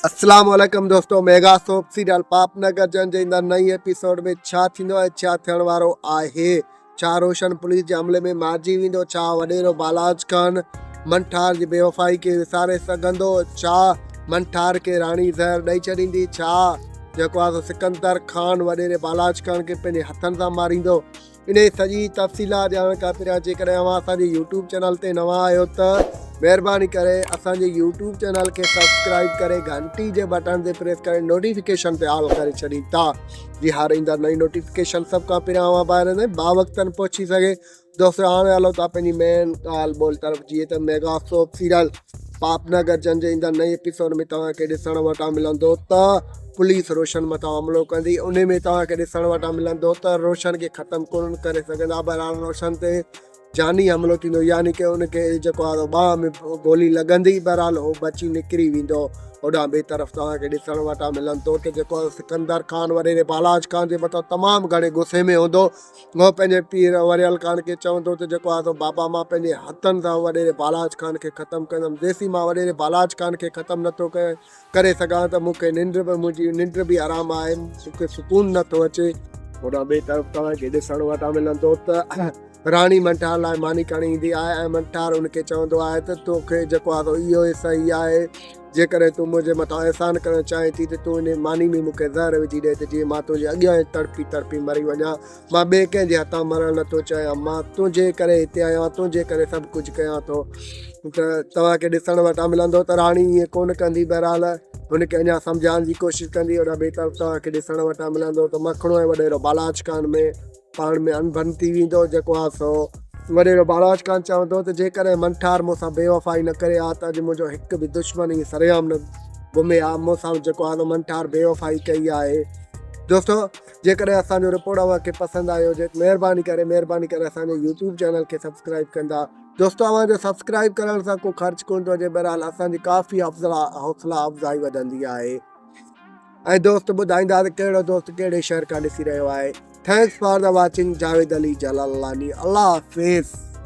اسلام عليڪم دوستو ميگا سوپ سيريل پاپ نگر جن جي ايندڙ نئين ايپيسوڊ ۾ ڇا ٿيندو ۽ ڇا ٿيڻ وارو آهي ڇا روشن پوليس جي حملي ۾ مارجي ويندو ڇا وڏيرو بالاچ خان منٺار جي بيوفائي کي وساري سگهندو ڇا منٺار کي راڻي زهر ڏئي ڇڏيندي ڇا جيڪو آهي سو سڪندر خان وڏيري بالاچ خان کي پنهنجي هٿن سان ماريندو انهيء سڄي تفصيلات ڄاڻڻ کان پهريان جيڪڏهن اوهان اسان جي يوٽيوب چينل تي نوان آهيو ته مهرباني ڪري اسان جي يوٽيوب چينل کي سبسڪرائيب ڪري گهنٽي جي بٽڻ تي پريس ڪري نوٽيفڪيشن تي آل ڪري ڇڏيندا جي هر ايندڙ نئين نوٽيفڪيشن سڀ کان پهريان اوهان ٻاهر تائين باوقتن پهچي سگهي. دوستو هاڻي هلو ٿا پنهنجي مين ڳالهه ٻولهه طرف جيئن ته ميگا سوپ سيريل پاپ نگر جن جي ايندڙ نئين ايپيسوڊ ۾ توهان کي ڏسڻ وٽان ملندو ته پوليس روشن مٿان حملو ڪندي انهي ۾ توهان کي ڏسڻ وٽان ملندو ته روشن کي ختم ڪونه ڪري سگهندا بهرحال روشن تي جاني حملو ٿيندو يعني ڪي ان کي جيڪو آهي ٻانهن ۾ گولي لڳندي بهرحال هو بچي نڪري ويندو هوڏانهن ٻئي طرف توهان کي ڏسڻ وٽان ملندو ته جيڪو سڪندر خان وڏيري بالاچ خان جي مٿان تمام گهڻي غصي ۾ هوندو هو پنهنجي پيء وريل خان کي چوندو ته جيڪو آهي سو بابا مان پنهنجي هٿن سان وڏيري بالاچ خان کي ختم ڪندم جيسين مان وڏيري بالاچ خان کي ختم نٿو ڪري سگهان ته مون کي ننڊ به منهنجي ننڊ به حرام آهي مون کي سڪون نٿو اچي. هوڏانهن ٻئي طرف توهان کي ڏسڻ وٽان ملندو ته راڻي منٺار لاء ماني کڻي ايندي آهي ۽ منٺار ان کي چوندو آهي ته توکي جيڪو آهي سو اهو ئي صحيح آهي جيڪڏهن تون منهنجي مٿان احسان ڪرڻ چاهين ٿي ته تون انهيء ماني ۾ مون کي زهر وجهي ڏي ته جيئن مان تنهنجي اڳيان ئي تڙپي تڙپي مري وڃان. مان ٻئي ڪنهن جي هٿان مرڻ نه ٿو چاهيان. مان تنهنجي ڪري هتي آيو آهيان، تنهنجي ڪري سڀ ڪجهه ڪيان ٿو. ته توهان کي ڏسڻ وٽان ملندو ته راڻي ائين ڪونه ڪندي. بهرحال هن کي اڃا سمجهائڻ جي ڪوشش ڪندي. هوڏانهن ٻئي طرف توهان کي ڏسڻ وٽان ملندو ته مکڻو ۽ وڏيرو بالاچ خان ۾. پاڻ ۾ اڻبڻت ٿي ويندو، جيڪو آ سو وڏيرو بالاچ خان چوندو ته جيڪڏهن منٺار مون سان بيوفائي نه ڪري ها ته اڄ منهنجو هڪ به دشمن ائين سرعام نه گهمي ها، مون سان جيڪو آ سو منٺار بيوفائي ڪئي آهي. دوستو جيڪڏهن اسان جو رپورٽ اوهان کي پسند آيو هجي ته مهرباني ڪري مهرباني ڪري اسان جي يوٽيوب چينل کي سبسڪرائيب ڪندا. دوستو اوهان جو سبسڪرائيب ڪرڻ سان ڪو خرچ ڪونه ٿو اچي بهرحال اسان جي ڪافي حوصلا افزائي وڌندي آهي. ۽ دوست ٻڌائيندا ته ڪهڙو دوست ڪهڙي شهر کان ڏسي رهيو آهي thanks for the watching Javed Ali Jalalani Allah Hafiz.